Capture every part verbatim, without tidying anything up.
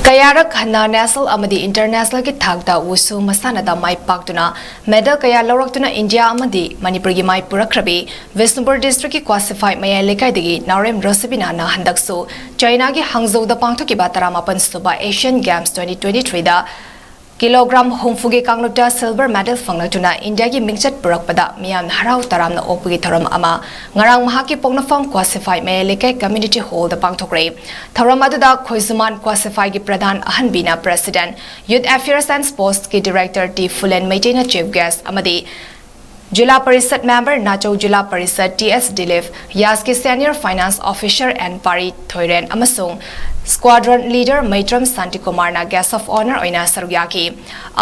ꯀꯌꯥꯔꯛ ꯍꯟꯅ ꯅꯦꯁꯅꯦꯜ ꯑꯃꯗꯤ ꯏꯟꯇꯔꯅꯦꯁꯅꯦꯜꯒꯤ ꯊꯥꯛꯇ ꯋꯨꯁꯨ ꯃꯁꯥꯟꯅꯗ ꯃꯥꯏ ꯄꯥꯛꯇꯨꯅ ꯃꯦꯗꯜ ꯀꯌꯥ ꯂꯧꯔꯛꯇꯨꯅ ꯏꯟꯗꯤꯌꯥ ꯑꯃꯗꯤ ꯃꯅꯤꯄꯨꯔꯒꯤ ꯃꯥꯏ ꯄꯨꯔꯛꯈ꯭ꯔꯕꯤ ꯕꯤꯁꯅꯨꯄꯨꯔ ꯗꯤꯁꯇ꯭ꯔꯤꯛꯀꯤ ꯀ꯭ꯋꯥꯁꯤꯐꯥꯏ ꯃꯌꯥꯏ ꯂꯩꯀꯥꯏꯗꯒꯤ ꯅꯥꯎꯔꯦꯝ ꯔꯣꯁꯤꯕꯤꯅꯥꯅ ꯍꯟꯗꯛꯁꯨ ꯆꯥꯏꯅꯥꯒꯤ ꯍꯥꯡꯖꯧꯗ ꯄꯥꯡꯊꯣꯛꯈꯤꯕ ꯇꯔꯥꯃꯥꯄꯟ ꯁꯨꯕ ꯑꯦꯁꯤꯌꯥꯟ ꯒꯦꯝꯁ ꯇ꯭ꯋꯦꯟꯇꯤ ꯇ꯭ꯋꯦꯟꯇꯤ ꯊ꯭ꯔꯤꯗ ꯀꯤꯂꯣꯒ꯭ꯔꯥꯝ ꯍꯨꯝꯐꯨꯒꯤ ꯀꯥꯡꯂꯨꯞꯇ ꯁꯤꯜꯚꯔ ꯃꯦꯗꯜ ꯐꯪꯂꯛꯇꯨꯅ ꯏꯟꯗꯤꯌꯥꯒꯤ ꯃꯤꯡꯆꯠ ꯄꯨꯔꯛꯄꯗ ꯃꯤꯌꯥꯝꯅ ꯍꯔꯥꯎ ꯇꯔꯥꯝꯅ ꯑꯣꯛꯄꯒꯤ ꯊꯧꯔꯝ ꯑꯃ ꯉꯔꯥꯡ ꯃꯍꯥꯛꯀꯤ ꯄꯣꯛꯅꯐꯝ ꯀ꯭ꯋꯥꯁꯤꯐꯥꯏ ꯃꯌꯥꯏ ꯂꯩꯀꯥꯏ ꯀꯝꯃ꯭ꯌꯨꯅꯤꯇꯤ ꯍꯣꯜꯗ ꯄꯥꯡꯊꯣꯛꯈ꯭ꯔꯦ꯫ ꯊꯧꯔꯝ ꯑꯗꯨꯗ ꯈꯣꯏꯖꯨꯃꯥꯟ ꯀ꯭ꯋꯥꯁꯤꯐꯥꯏꯒꯤ ꯄ꯭ꯔꯙꯥꯟ ꯑꯍꯟꯕꯤꯅ ꯄ꯭ꯔꯦꯁꯤꯗꯦꯟꯠ, ꯌꯨꯊ ꯑꯦꯐꯤꯌꯔꯁ ꯑꯦꯟ ꯁ꯭ꯄꯣꯔꯠꯁꯀꯤ ꯗꯤꯔꯦꯛꯇꯔ ꯇꯤ ꯐꯨꯂꯦꯟ ꯃꯩꯇꯩꯅ ꯆꯤꯐ ꯒꯦꯁ꯭ꯠ ꯑꯃꯗꯤ ꯖꯤꯂꯥ ꯄꯔꯤꯁꯗ ꯃꯦꯝꯕꯔ ꯅꯥꯆꯧ ꯖꯤꯂꯥ ꯄꯔꯤꯁꯗ ꯇꯤ ꯑꯦꯁ ꯗꯤꯂꯤꯞ, ꯌꯥꯁꯀꯤ senior finance officer N Pari Thoiren ꯑꯃꯁꯨꯡ ꯁ꯭ꯀ꯭ꯋꯥꯗ꯭ꯔꯣꯟ ꯂꯤꯗꯔ ꯃꯩꯇ꯭ꯔꯝ ꯁꯥꯟꯇꯤꯀꯨꯃꯥꯔꯅ ꯒꯦꯁ꯭ꯠ ꯑꯣꯐ ꯑꯣꯅꯔ ꯑꯣꯏꯅ ꯁꯔꯨꯛ ꯌꯥꯈꯤ꯫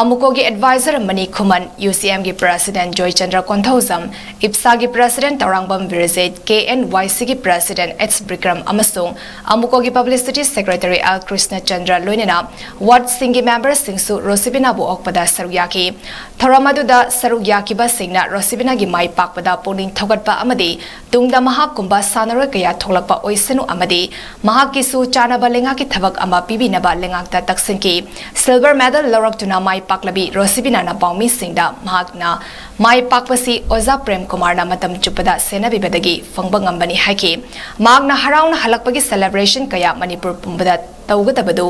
ꯑꯃꯨꯀꯣꯒꯤ adviser Mani Khuman, Y C ꯑꯦꯝꯒꯤ ꯄ꯭ꯔꯦꯁꯤꯗꯦꯟꯠ ꯖꯣꯏꯆꯟꯗ꯭ꯔ ꯀꯣꯟꯊꯧꯖꯝ, ꯏꯞꯁꯥꯒꯤ president Thourangbam Birjit, K N Y ꯁꯤꯒꯤ ꯄ꯭ꯔꯦꯁꯤꯗꯦꯟꯠ ꯑꯦꯆ ꯕꯤꯀ꯭ꯔꯝ ꯑꯃꯁꯨꯡ ꯑꯃꯨꯀꯣꯒꯤ ꯄꯕ꯭ꯂꯤꯁꯤꯇꯤ ꯁꯦꯀ꯭ꯔꯦꯇꯔꯤ ꯑꯦꯜ ꯀ꯭ꯔꯤꯁꯅꯆꯟꯗ꯭ꯔ ꯂꯣꯏꯅꯅ ꯋꯥꯔꯗꯁꯤꯡꯒꯤ ꯃꯦꯝꯕꯔꯁꯤꯡꯁꯨ ꯔꯣꯁꯤꯕꯤꯅꯥꯕꯨ ꯑꯣꯛꯄꯗ ꯁꯔꯨꯛ ꯌꯥꯈꯤ꯫ ꯊꯧꯔꯝ ꯑꯗꯨꯗ ꯁꯔꯨꯛ ꯌꯥꯈꯤꯕꯁꯤꯡꯅ ꯔꯣꯁꯤꯕꯤꯅꯥꯒꯤ ꯃꯥꯏ ꯄꯥꯛꯄꯗ ꯄꯨꯛꯅꯤꯡ ꯊꯧꯒꯠꯄ ꯑꯃꯗꯤ ꯇꯨꯡꯗ ꯃꯍꯥꯛꯀꯨꯝꯕ ꯁꯥꯟꯅꯔꯣꯏ ꯀꯌꯥ ꯊꯣꯛꯂꯛꯄ ꯑꯣꯏꯁꯅꯨ ꯑꯃꯗꯤ ꯃꯍꯥꯛꯀꯤꯁꯨ ꯆꯥꯅꯕ ꯂꯩꯉꯥꯛꯀꯤ ꯊꯕꯛ ꯑꯃ ꯄꯤꯕꯤꯅꯕ ꯂꯩꯉꯥꯛꯇ ꯇꯛꯁꯤꯟꯈꯤ꯫ ꯁꯤꯜꯚꯔ ꯃꯦꯗꯜ ꯂꯧꯔꯛꯇꯨꯅ ꯃꯥꯏ ꯄꯥꯛꯂꯕꯤ ꯔꯣꯁꯤꯕꯤꯅꯥꯅ ꯄꯥꯎꯃꯤꯁꯤꯡꯗ ꯃꯍꯥꯛꯅ ꯃꯥꯏ ꯄꯥꯛꯄꯁꯤ ꯑꯣꯖꯥ ꯄ꯭ꯔꯦꯝ ꯀꯨꯃꯥꯔꯅ ꯃꯇꯝ ꯆꯨꯞꯄꯗ ꯁꯦꯟꯅꯕꯤꯕꯗꯒꯤ ꯐꯪꯕ ꯉꯝꯕꯅꯤ ꯍꯥꯏꯈꯤ꯫ ꯃꯍꯥꯛꯅ ꯍꯔꯥꯎꯅ ꯍꯜꯂꯛꯄꯒꯤ ꯁꯦꯂꯦꯕ꯭ꯔꯦꯁꯟ ꯀꯌꯥ ꯃꯅꯤꯄꯨꯔ ꯄꯨꯝꯕꯗ ꯇꯧꯒꯗꯕꯗꯨ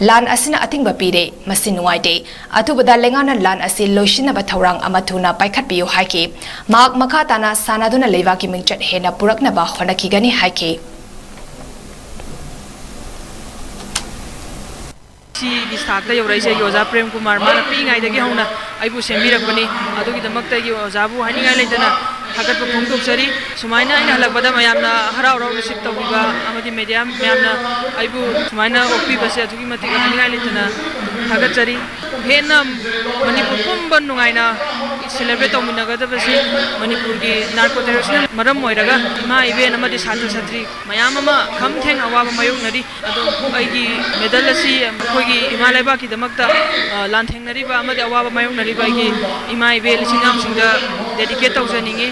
ꯂꯥꯟ ꯑꯁꯤꯅ ꯑꯊꯤꯡꯕ ꯄꯤꯔꯦ꯫ ꯃꯁꯤ ꯅꯨꯡꯉꯥꯏꯇꯦ꯫ ꯑꯊꯨꯕꯗ ꯂꯩꯉꯥꯛꯅ ꯂꯥꯟ ꯑꯁꯤ ꯂꯣꯏꯁꯤꯟꯅꯕ ꯊꯧꯔꯥꯡ ꯑꯃ ꯊꯨꯅ ꯄꯥꯏꯈꯠꯄꯤꯌꯨ ꯍꯥꯏꯈꯤ꯫ ꯃꯍꯥꯛ ꯃꯈꯥ ꯇꯥꯅ ꯁꯥꯟꯅꯗꯨꯅ ꯂꯩꯕꯥꯛꯀꯤ ꯃꯤꯡꯆꯠ ꯍꯦꯟꯅ ꯄꯨꯔꯛꯅꯕ ꯍꯣꯠꯅꯈꯤꯒꯅꯤ ꯍꯥꯏꯈꯤ꯫ ꯁꯤꯒꯤ ꯊꯥꯛꯇ ꯌꯧꯔꯛꯏꯁꯦ ꯑꯩꯒꯤ ꯑꯣꯖꯥ ꯄ꯭ꯔꯦꯝ ꯀꯨꯃꯥꯔ, ꯃꯥꯅ ꯄꯤꯛꯏꯉꯩꯗꯒꯤ ꯍꯧꯅ ꯑꯩꯕꯨ ꯁꯦꯝꯕꯤꯔꯛꯄꯅꯤ꯫ ꯑꯗꯨꯒꯤꯗꯃꯛꯇ ꯑꯩꯒꯤ ꯑꯣꯖꯥꯕꯨ ꯍꯥꯏꯅꯤꯡꯉꯥꯏ ꯂꯩꯇꯅ ꯊꯥꯒꯠꯄ ꯐꯣꯡꯗꯣꯛꯆꯔꯤ꯫ ꯁꯨꯃꯥꯏꯅ ꯑꯩꯅ ꯍꯜꯂꯛꯄꯗ ꯃꯌꯥꯝꯅ ꯍꯔꯥꯎ ꯍꯔꯥꯎ ꯔꯤꯁꯤꯞ ꯇꯧꯕꯤꯕ ꯑꯃꯗꯤ ꯃꯦꯗꯤꯌꯥ ꯃꯌꯥꯝꯅ ꯑꯩꯕꯨ ꯁꯨꯃꯥꯏꯅ ꯑꯣꯛꯄꯤꯕꯁꯦ ꯑꯗꯨꯛꯀꯤ ꯃꯇꯤꯛ ꯍꯥꯏꯅꯤꯡꯉꯥꯏ ꯂꯩꯇꯅ ꯊꯥꯒꯠꯆꯔꯤ꯫ ꯍꯦꯟꯅ ꯃꯅꯤꯄꯨꯔ ꯄꯨꯝꯕ ꯅꯨꯡꯉꯥꯏꯅ ꯁꯦꯂꯦꯕ꯭ꯔꯦꯠ ꯇꯧꯃꯤꯟꯅꯒꯗꯕꯁꯤ ꯃꯅꯤꯄꯨꯔꯒꯤ ꯅꯥꯔꯀꯣ ꯇꯦꯔꯣꯔꯤꯁꯅ ꯃꯔꯝ ꯑꯣꯏꯔꯒ ꯏꯃꯥ ꯏꯕꯦꯜ ꯑꯃꯗꯤ ꯁꯥꯇ꯭ꯔ ꯁꯥꯇ꯭ꯔꯤ ꯃꯌꯥꯝ ꯑꯃ ꯈꯝ ꯊꯦꯡꯅ ꯑꯋꯥꯕ ꯃꯥꯌꯣꯛꯅꯔꯤ꯫ ꯑꯗꯣ ꯑꯩꯒꯤ ꯃꯦꯗꯜ ꯑꯁꯤ ꯑꯩꯈꯣꯏꯒꯤ ꯏꯃꯥ ꯂꯩꯕꯥꯛꯀꯤꯗꯃꯛꯇ, ꯑ, ꯂꯥꯟꯊꯦꯡꯅꯔꯤꯕ ꯑꯃꯗꯤ ꯑꯋꯥꯕ ꯃꯥꯌꯣꯛꯅꯔꯤꯕ ꯑꯩꯒꯤ ꯏꯃꯥ ꯏꯕꯦꯜ ꯏꯆꯤꯟ ꯏꯅꯥꯎꯁꯤꯡꯗ ꯗꯦꯗꯤꯀꯦꯠ ꯇꯧꯖꯅꯤꯡꯉꯤ꯫